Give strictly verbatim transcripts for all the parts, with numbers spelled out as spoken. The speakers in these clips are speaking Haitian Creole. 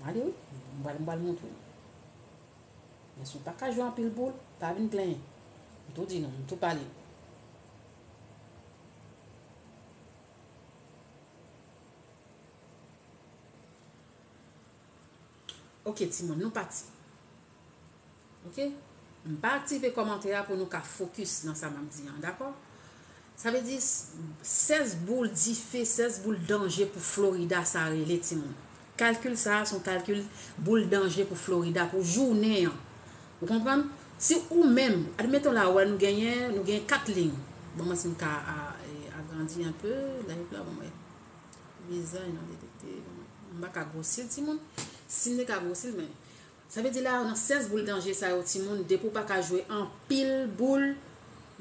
Ale wi, m pral, m pral montre w. Men si w pa ka jwe anpil boul, pa vin plenyen. M tou di nou, m tou pale. Ok, timoun, nou pati. Ok? M pa aktive kòmantè a pou nou ka fokis nan sa m ap di an, dakò? Sa vle di, sèz boul dife, sèz boul danje pou Florida, sa rele, timoun. Kalkil sa a se yon kalkil boul danje pou Florida, pou jounen an. Ou konprann? Si ou menm, admeton la, ou wè nou genyen, nou gen kat liy. Bon, mwen si m ka a, e, agrandi enpe, live la, bon, mwen. Vizaj nan detekte, bon, mwen. M pa ka gwosi l, timoun. Si m te ka gwosi l, men. Sa vle di la, nan sèz boul danje sa yo, timoun, depi w pa ka jwe anpil boul,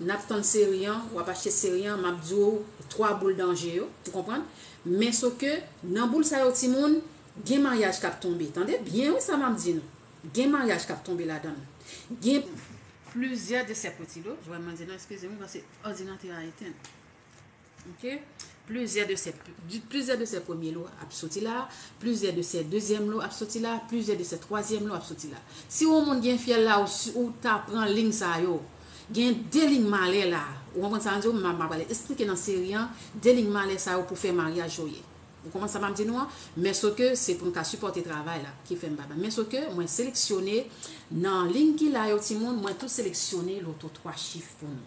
n ap tann seri an, w ap achte seri an, m ap di w twa boul danje yo, ou konprann? Men soke, nan boul sa yo, timoun, gen maryaj k ap tonbe. Tande byen wi sa m ap di nou. Gen maryaj k ap tonbe ladan l. Gen plizyè de sè pwetilo, jwè mwen di non, eskize m, paske òdinatè a etenn. Ok? Plizyè de sè, plizyè de sè premye lo ap soti la, plizyè de sè dezyèm lo ap soti la, plizyè de sè twazyèm lo ap soti la. Si yon moun gen fyèl la, ou, si, ou ta pran liy sa yo, gen de liy malè la. Ou konprann sa m di w? M, m, m pral esplike nan seri an, de liy malè sa yo pou fè maryaj yo ye. Ou konprann sa m ap di nou an? Men soke se pou nou ka sipòte travay la ki fè m pa bay. Men soke mwen seleksyone nan liy ki la yo, timoun, mwen tou seleksyone loto twa chif pou nou.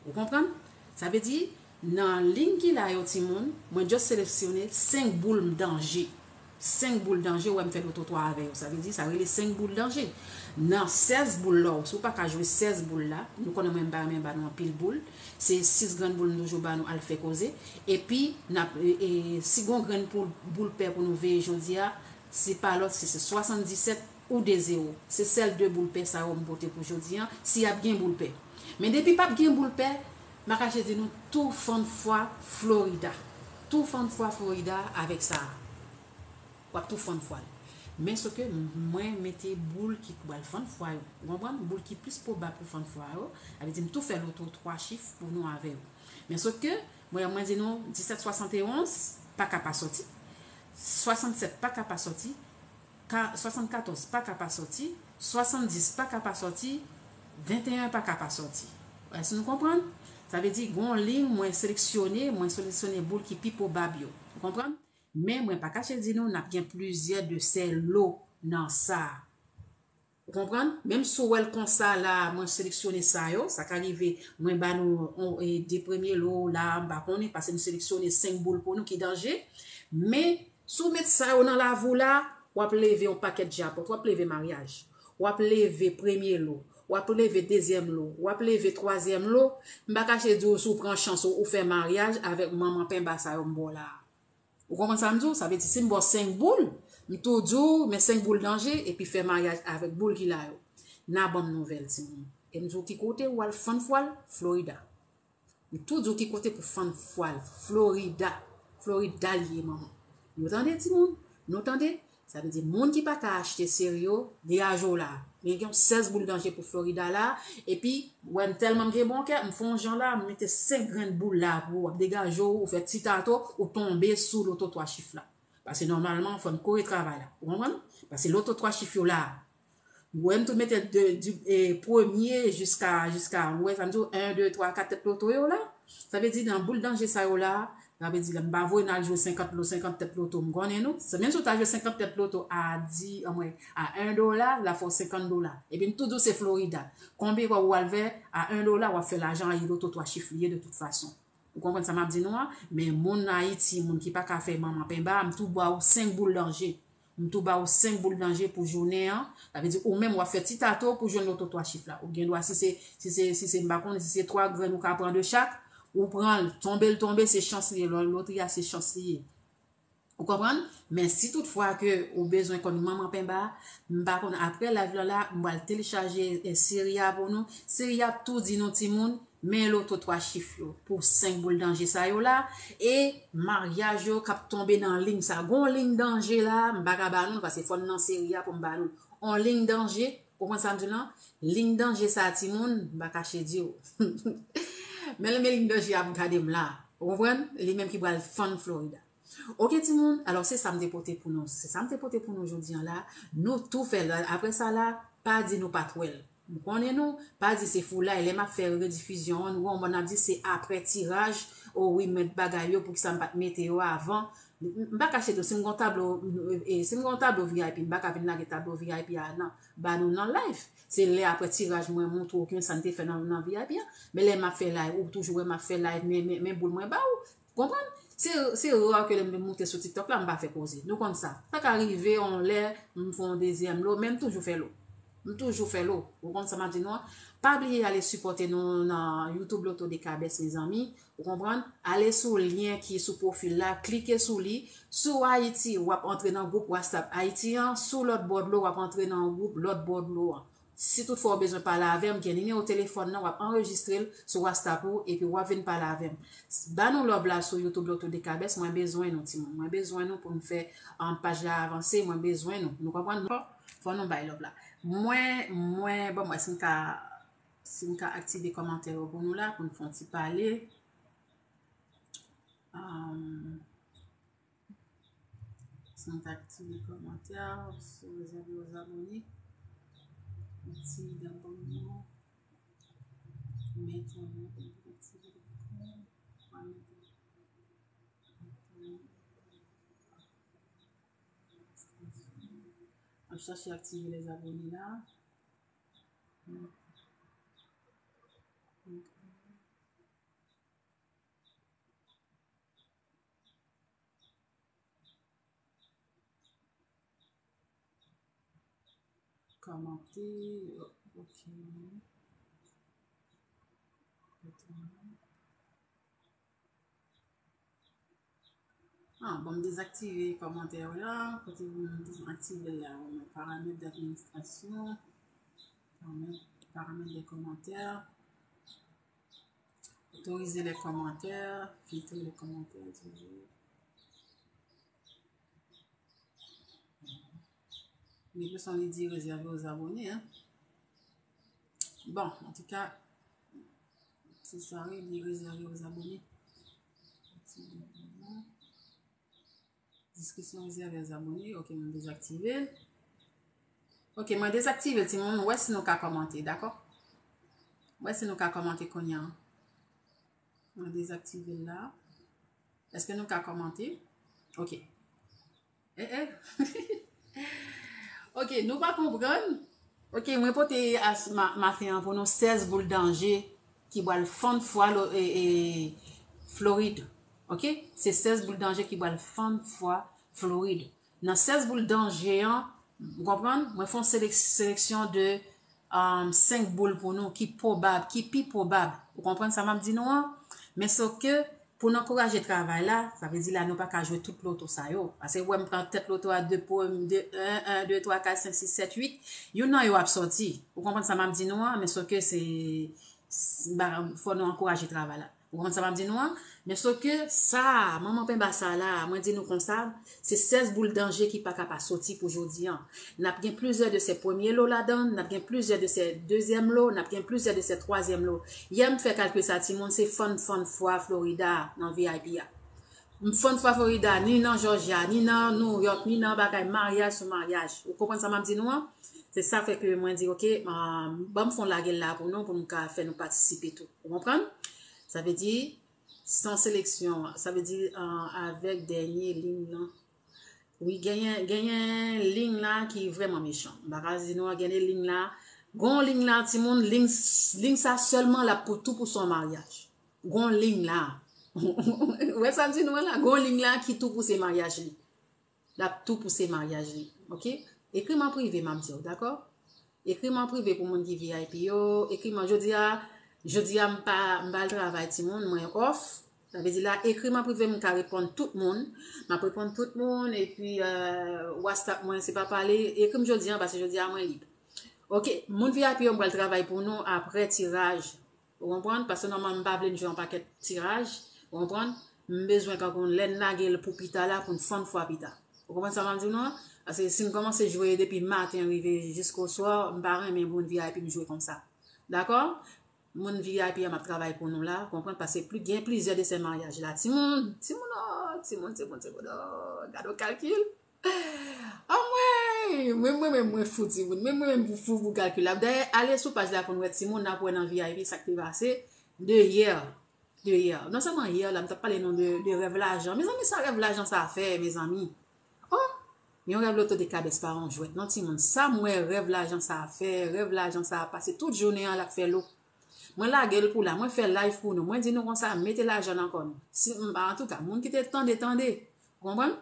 Ou konprann? Sa vle di, nan liy ki la yo, timoun, mwen just seleksyone senk boul danje. Senk boul danje, ou wè m fè loto twa avè yo. Sa vle di, sa rele senk boul danje. Nan sèz boul la, si w pa ka jwe sèz boul la, nou konnen mwen m pa renmen ba nou anpil boul. Se sis grenn boul m toujou ba nou al fè koze. Epi, n ap, e, e, si gon grenn boul, boul pè pou nou veye jodi a, se pa lòt, se, se swasanndisèt ou de zewo. Se sèl de boul pè sa yo m pote pou jodi an, si y ap gen boul pè. Men depi p ap gen boul pè, m pa kache di nou tou fann fwa Florida. Tou fann fwa Florida avèk sa a. W ap tou fann fwa l. Men soke m-, mwen mete boul ki pral fann fwa yo. Ou konprann? Boul ki plis pwobab pou fann fwa yo. Sa vle di m tou fè loto twa chif pou nou avè yo. Men soke, mwen, mwen di nou, disèt swasannde onz pa ka pa sòti. Swasannsèt pa ka pa sòti. Ka, swasannkatòz pa ka pa sòti, swasanndis pa ka pa sòti, venteyen pa ka pa sòti. Èske nou konprann? Sa vle di, gon liy mwen seleksyone, mwen seleksyone boul ki pi pwobab yo. Ou konprann? Men mwen pa kache di nou, n ap gen plizyè de sè lo nan sa. Ou konprann? Menm si w wè l konsa la, mwen seleksyone sa yo, sa ka rive, mwen ba nou on, e, de premye lo la, m pa konnen, paske m seleksyone senk boul pou nou ki danje. Men, si w met sa yo nan lavi w la, w ap leve yon pakèt djapòt, w ap leve maryaj, w ap leve premye lo, w ap leve dezyèm lo, w ap leve twazyèm lo. M pa kache di w, si w pran chans ou, ou fè maryaj avèk manman penba sa yo m ba w la a. Ou konprann sa m di w? Sa vle di, si m ba w senk boul, m tou di w, men senk boul danje, epi fè maryaj avèk boul ki la yo. N a ban m nouvèl, timoun. E m di w ki kote w al fann fwa l, Florida. M tou di w ki kote pou fann fwa l. Florida. Florida l ye, manman. Nou tande, timoun? Nou tande? Sa vle di, moun ki pa ka achte seri yo, degaje w la. Men gen yon sèz boul danje pou Florida la. Epi, wè, m tèlman m gen bon kè, m fè yon jan la, m mete senk grenn boul la pou w ap degaje w, ou fè ti tato, ou tonbe sou loto twa chif la. Paske nòmalman, fò n kore travay la. Ou konprann? Paske loto twa chif yo la. Ou wè m tou mete de, di, e, premye jiska, jiska, ou wè sa m di w, en, de, twa, kat tèt loto yo la. Sa vle di nan boul danje sa yo la, sa vle di la, m pa voye n al jwe senkant lo, senkant tèt loto, m konnen nou. Se menm si w ta jwe senkant tèt loto a di, anmwe, a en dola, l ap fè w senkant dola. Epi m tou di w se Florida. Konbyen w al fè a en dola, w ap fè lajan an, e loto twa chif li ye de tout fason. Ou konprann sa m ap di nou an? Men moun Ayiti, moun ki pa ka fè manman penba, m tou ba w senk boul danje. M tou ba w senk boul danje pou jounen an. Sa vle di ou menm w ap fè ti tato pou jwenn loto twa chif la. Ou gen dwa, si se, si se, si se, m pa konnen, si se twa grenn ou ka pran de chak, ou pran l, tonbe l tonbe, se chans li ye. Lò-, lotri a se chans li ye. Ou konprann? Men si toutfwa ke ou bezwen konn manman penba, m pa konn apre live lan la, m pral telechaje, eh, seri a pou nou. Seri a ap tou di nou timoun, men loto twa chif yo pou senk boul danje sa yo la, e maryaj yo k ap tonbe nan liy sa. Gon liy danje la, m pa ka ba nou l, paske fò n nan seri a pou m ba nou l. On liy danje, ou konprann sa m di w lan? Liy danje sa timoun, m pa kache di w. Men, men liy danje ap gade m la. Ou konprann? Li menm ki pral fann Florida. Ok, timoun, alò se sa m te pote pou nou. Se sa m te pote pou nou jodi an la. Nou tou fè l. Apre sa la, pa di nou pa t wè l. M konnen nou, pa di se foulay. Lè m ap fè redifizyon an, nou wè yon moun ap di se apre tiraj, o wi, m met bagay yo, poukisa m pa t mete yo avan. M, m pa kache tou, si m gon tablo, e, si m gon tablo V I P, m pa ka vin lage tablo V I P a nan, ba nou nan live. Se lè apre tiraj mwen montre w ki sa n te fè nan, nan V I P a. Men lè m ap fè live, ou toujou wè m ap fè live, men, men, men boul mwen ba ou. Konprann? Se, se ra ke lè m moute sou TikTok la, m pa fè koze. Nou konn sa. Sa ka rive, yon lè, m fè yon dezyèm lo, men m toujou fè lo. M toujou fè lo. Ou konn sa m ap di nou an? Pa bliye ale sipòte nou nan YouTube Loto de Kabès, mezanmi. Ou konprann? Ale sou lyen ki sou pwofil la, klike sou li. Si w Ayiti, w ap antre nan gwoup WhatsApp Ayiti an. Si w lòt bò dlo, w ap antre nan gwoup lòt bò dlo an. Si toutfwa w bezwen pale avè m, gen nimewo telefòn nan, w ap anrejistre l sou WhatsApp ou, epi w ap vin pale avè m. Ba nou love la sou YouTube Loto de Kabès, mwen bezwen nou, timoun. Mwen bezwen nou pou n fè, um, paj la avanse, mwen bezwen nou. Nou konprann? Fò, fò nou bay love la. Mwen, mwen, bon, mwen, si m ka, si m ka aktive kòmantè yo pou nou la, pou n fè yon ti pale. Um, Si nou ta aktive kòmantè, si w rezève aux abonnés, mèsi dabòne, mèt yon non pou aktive le code. M ap chache aktive les abonnés la. Kòmante, ok. Ah, bon, m dezaktive kòmantè yo la. Kote pou m aktive l la? Paramèt d'administration. Paramèt, paramèt de kòmantè. Autoriser les commentaires, filtrer les commentaires, toujours. Men leson li di réservé aux abonnés, hein. Bon, antouka, se sa wi, li réservé aux abonnés. Diskisyon réservé aux abonnés. Ok, mwen dezaktive l. Ok, mwen dezaktive l, timoun. Wè si nou ka kòmante, dakò? Wè si nou ka kòmante kounye a. Mwen dezaktive l la. Èske nou ka kòmante? Ok. Eh, eh. Ok, nou pa konprann. Ok, mwen pote as, ma, maten an pou nou sèz boul danje ki pral fann fwa lo, e, e, Florid. Ok? Se sèz boul danje ki pral fann fwa Florid. Nan sèz boul danje an, ou konprann? Mwen fè yon selek-, seleksyon de, um, senk boul pou nou ki pwobab, ki pi pwobab. Ou konprann sa m ap di nou an? Men sof ke pou n ankouraje travay la, sa vle di la nou pa ka jwe tout loto sa yo. Paske wè m pran tèt loto a de, de en, en, de, twa, kat, senk, sis, sèt, uit. Youn nan yo ap sòti. Ou konprann sa m ap di nou an? Men sof ke se, se, ba, fò nou ankouraje travay la. Ou konprann sa m ap di nou an? Men sof ke sa, manman penba sa la, mwen di nou konsa, se sèz boul danje ki pa ka pa sòti pou jodi an. N ap gen plizyè de se premye lo ladan, n ap gen plizyè de se dezyèm lo, n ap gen plizyè de se twazyèm lo. Yè m fè kalkil sa, timoun, se fann, fann fwa Florida nan V I P a. M fann fwa Florida, ni nan Georgia, ni nan New York, ni nan bagay maryaj sou maryaj. Ou konprann sa m ap di nou an? Se sa fè ke mwen di, ok, ah, ban m fè yon lage l la pou nou, pou nou ka fè nou patisipe tou. Ou konprann? Sa vle di, san seleksyon, sa vle di, ah, avèk dènye liy lan. Wi, genyen, genyen liy la ki vrèman mechan. M pa ka di nou, genyen liy la. Gon liy la, timoun, liy, liy sa sèlman l ap pou tou pou son maryaj. Gon liy la. Ou wè sa m di nou an la? Gon liy la ki tou pou se maryaj li. L ap tou pou se maryaj li. Ok? Ekri m an prive, m ap di w, dakò? Ekri m an prive pou moun ki V I P yo. Ekri m an, jodi a, jodi a m pa, m pa al travay timoun, mwen off. Sa vle di la, ekri m an prive, m ka reponn tout moun. M ap reponn tout moun, epi, euh, WhatsApp mwen, se pa pale. Ekri m jodi a, paske jodi a mwen lib. Ok, moun V I P yo, m pral travay pou nou apre tiraj. Ou konprann? Paske nòmalman, m pa vle n jwe yon pakèt tiraj. Ou konprann? M bezwen kankou lè n lage l pou pita la, pou n fann fwa pita. Ou konprann sa m ap di w nou an? Paske si n kòmanse jwe depi maten rive jiskoswa, m pa renmen moun V I P m jwe konsa. Dakò? Moun V I P an m ap travay pou nou la, konprann, paske pli, gen plizyè de sè maryaj la. Timoun, timoun, oh, timoun, timoun, timoun, oh, gade yon kalkil. Anmwey, mwen, mwen, mwen, mwen fou timoun, mwen, mwen, mwen fou pou kalkil la. Dayè, ale sou paj la pou n wè timoun, n ap wè nan V I P sa k te pase de yè, de yè. Non sèlman yè la, m t ap pale nou de, de rèv lajan. Mezanmi, sa rèv lajan sa fè, mezanmi. Oh, yon rèv loto de kabès pa yon jwèt, non, timoun. Sa m wè rèv lajan sa fè, rèv lajan sa pase tout jounen an, l ap fè lo. Mwen lage l pou la, mwen fè live pou nou. Mwen di nou konsa, mete lajan nan kò nou. Si, m, antouka, moun ki te tande, tande. Ou konprann?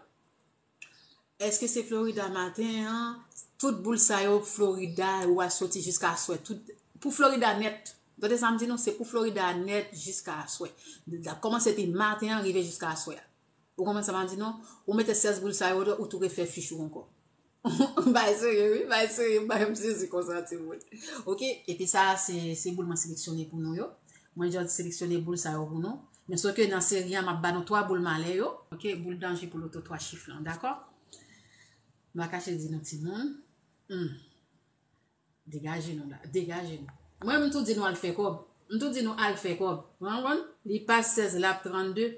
Èske se Florida maten an? Tout boul sa yo, Florida, yo al soti jiska aswè. Tout, pou Florida nèt. Tande sa m di nou, se pou Florida nèt jiska aswè. L ap kòmanse epi maten an, rive jiska aswè a. Ou konprann sa m ap di nou? Ou mete sèz boul sa yo, ou tou refè fich ou ankò. Bay serye, wi, bay serye, bay m sezi konsa, timoun. Oke, epi sa, se, se boul mwen seleksyone pou nou yo. Mwen just seleksyone boul sa yo pou nou. Men soke nan seri a, m ap ba nou twa boul malè yo. Oke, boul danje pou loto twa chif lan, dakò? M pa kache di nou, timoun. Hmm. Degaje nou la, degaje nou. Mwen, m tou di nou al fè kòb. M tou di nou al fè kòb. Ou konprann? Li pa sèz la, ap trannde.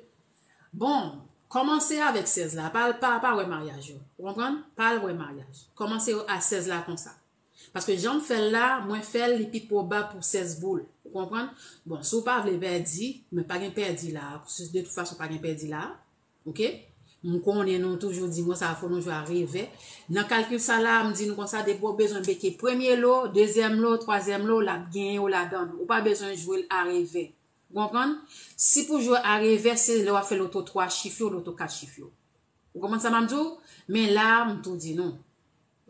Bon, kòmanse avèk sèz la. Pa, pa, pa wè maryaj yo. Ou konprann? Pa al wè maryaj. Kòmanse a sèz la konsa. Paske jan m fè l la, mwen fè l, li pi pwobab pou sèz boul. Ou konprann? Bon, si w pa vle pèdi, men pa gen pèdi la. De tout fason, pa gen pèdi la. Oke? M konnen nou toujou di mwen sa, fò nou jwe a revè. Nan kalkil sa la, m di nou konsa, depi w bezwen beke premye lo, dezyèm lo, twazyèm lo, l ap genyen yo ladan l. Ou pa bezwen jwe l a revè. Ou konprann? Si pou jwe a revè, se lè w ap fè loto twa chif yo, loto kat chif yo. Ou konprann sa m ap di w? Men la, m tou di nou.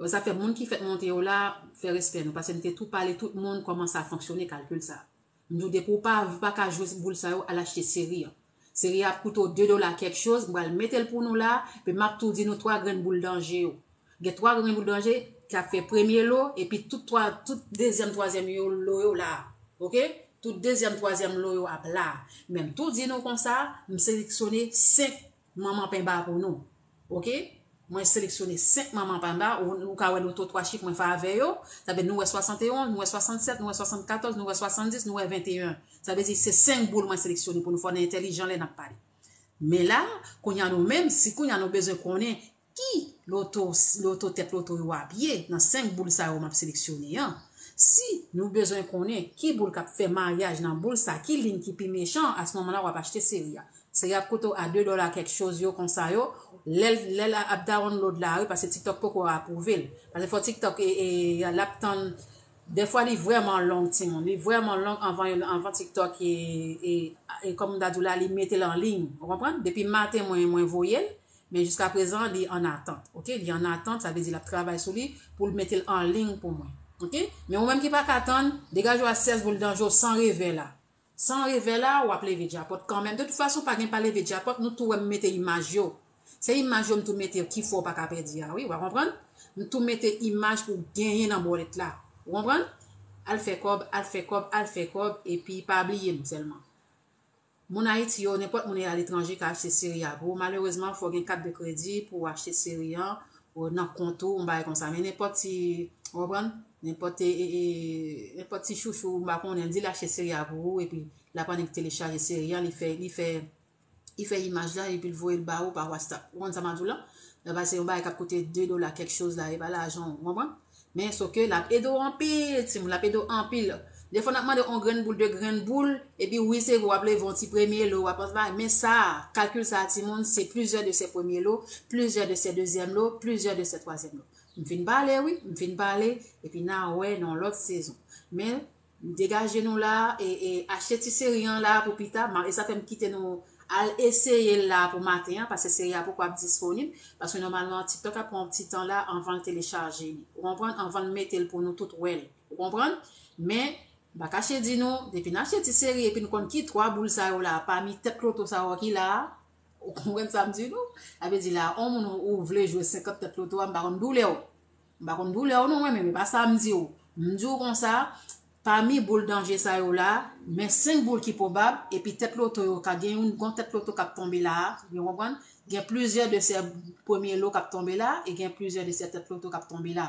Sa fè moun ki fèk monte yo la, fè respè nou. Paske m te tou pale tout moun kòman sa fonksyone kalkil sa. M di w depi w pa, pa ka jwe boul sa yo, al achte seri an. Seri a ap koute w de dola kèk choz, m pral mete l pou nou la, epi m ap tou di nou twa grenn boul danje yo. Gen twa grenn boul danje k ap fè premye lo, epi tout twa, tout dezyèm, twazyèm yo, lo yo la. Oke? Tout dezyèm, twazyèm lo yo ap la. Men m tou di nou konsa, m seleksyone senk manman penba pou nou. Oke? Mwen seleksyone senk manman penba, ou, ou ka wè loto twa chif mwen fè avè yo. Sa vle di nou wè swasannteyon, nou wè swasannsèt, nou wè swasannkatòz, nou wè swasanndis, nou wè venteyen. Sa vle di se senk boul mwen seleksyone pou nou, fò n entèlijan lè n ap pale. Men la, kounye a nou menm, si kounye a nou bezwen konnen ki loto, loto tèt loto yo ap ye nan senk boul sa yo m ap seleksyone an, si nou bezwen konnen ki boul k ap fè maryaj nan boul sa, ki liy ki pi mechan, a se moman la w ap achte seri a. Seri a ap koute w a de dola kèk choz yo konsa yo, lè l, lè l ap download la, wi, paske TikTok poko apwouve l. Paske fò TikTok, e, e, l ap tann, dèfwa li vrèman long, timoun. Li vrèman long anvan, anvan TikTok, e, e, e kòm m ta di w la, li mete l an liy. Ou konprann? Depi maten, mwen, mwen voye l, men jiska prezan, li an atant. Oke? Li an atant, sa vle di l ap travay sou li pou l mete l an liy pou mwen. Oke? Men ou menm ki pa ka tann, degaje w a sèz boul danje w san revè la. San revè la, w ap leve djapòt kanmenm. De tout fason, pa gen pa leve djapòt, nou tou wè m mete imaj yo. Se imaj yo m tou mete ki fè w pa ka pèdi a, wi, w a konprann? M tou mete imaj pou w genyen nan bòlèt la. Ou konprann? Al fè kòb, al fè kòb, al fè kòb, epi pa bliye m sèlman. Moun Ayiti yo, nenpòt moun aletranje ka achte seri a pou ou. Malerezman, fò w gen kat de kredi pou w achte seri an, ou nan kont ou, yon bagay konsa. Men nenpòt ti, ou konprann? Nenpòt, e, e, e, nenpòt ti chouchou, m pa konnen, di l achte seri a pou ou, epi l ap annik telechaje seri an, li fè, li fè, li fè imaj la, epi l voye l ba ou pa WhatsApp. Ou konn sa m ap di w la? Lè pase yon bagay k ap koute de dola kèk choz la, e pa lajan w, ou konprann? Men, soke l ap ede w anpil, timoun, l ap ede w anpil. Defwa n ap mande yon grenn boul, de grenn boul, epi wi, se vre, w ap leve yon ti premye lo, w ap antre, men sa, kalkil sa, timoun, se plizyè de sè premye lo, plizyè de sè dezyèm lo, plizyè de sè twazyèm lo. M fin pale, wi, m fin pale, epi n a wè nan lòt sezon. Men, degaje nou la, e, e, achte ti seri an la pou pita, ma, e sa fè m kite nou al eseye l la pou maten an, paske seri a poko ap disponib, paske nòmalman TikTok ap pran yon ti tan la anvan l telechaje li. Ou konprann? Anvan l mete l pou nou tout wè l. Ou konprann? Men, m pa kache di nou, depi n achte ti seri epi n konn ki twa boul sa yo la, pami tèt loto sa yo ki la a, ou konprann sa m di nou? Sa vle di la, yon moun ou, ou vle jwe senkant tèt loto a, m pa konn doulè w. M pa konn doulè w non, mwen menm, e pa sa m di w. M di w konsa, pami boul danje sa yo la, men senk boul ki pwobab, epi tèt loto yo ka gen yon, gon tèt loto k ap tonbe la a, ou konprann? Gen plizyè de sè premye lo k ap tonbe la, e gen plizyè de sè tèt loto k ap tonbe la.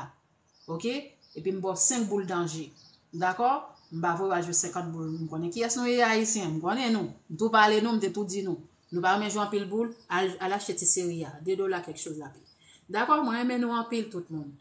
Oke? Epi m ba w senk boul danje. Dakò? M pa voye w al jwe senkant boul. M konnen kiyès nou ye, Ayisyen. M konnen nou. M tou pale nou, m te tou di nou. Nou pa renmen jwe anpil boul, al, al achte ti seri a. De dola kèk choz la pi. Dakò, mwen renmen nou anpil, tout moun.